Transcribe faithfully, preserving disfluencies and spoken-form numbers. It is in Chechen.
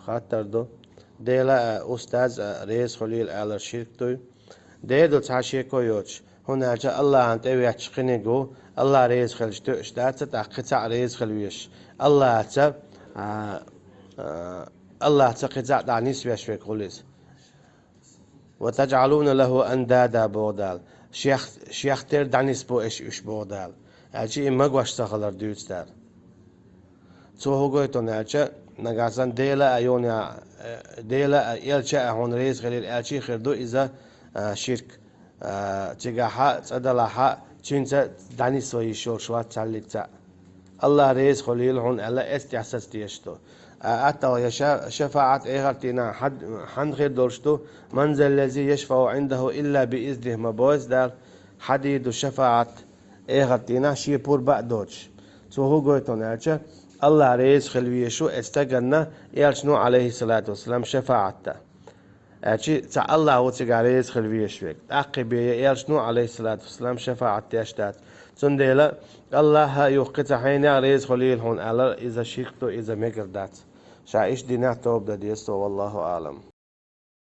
Хаттар ду. Дела а, устаз а реза хуьлийла алар ширк дуй? Дера ду, цхьа шеко йоцуш. ХӀунда аьлча Аллахьан тӀеветташ кхиниг ву, Аллах реза хилча тоьаш дац, тӀаккха кхин цхьаъ реза хила везаш. Аллахьца, а, а, Аллахьца кхин цхьаъ дӀа нисвеш верг хуьлу иза. «وتجعلون له أندادا», боху Дала. Шех, шех тера дӀанисбо аша уьш, боху Дала. Аьлча и магош ца хилар дуьйцу Дала. Цо хӀун гойту аьлча, нагахь санна Дела а, йоне а, э, Дела а, элча а хьуна реза хилийла аьлча а хир ду иза, а, ширк. А, цигахь а, цӀа далахь а, цуьнца дӀанисва йиш йолуш вац цхьаллиг цхьаъ. Аллах реза хуьлийла хьуна аьлла, эццахь саца дезаш ду. А, аттагӀа я ша-, шафаӀат эхарт дийнахь хьан-, хьанна хир долуш ду, «من ذا الذي يشفع عنده إلا بإذنه» ма боху Дала, хьан дийр ду шафаӀат эхарт дийнахь шен пурба а доцуш. Цо хӀун гойту аьлча, Аллах реза хила везаш ву оцу стаганна, элчано, Ӏалайхиссалату вассалам, шафаӀат дан. Аьлча цхьа Аллах ву цигахь реза хила везаш верг. ТӀаккха бен я элчано, Ӏалайхиссалату вассалам, шафаӀат деш дац. Цундела Аллах а, юха кхин цхьа хьенех а реза хуьлийла хьуна алар, иза ширк ду, иза мегар дац. Ша иштта динехь тоба дан деза цо, валлаху аӀлам.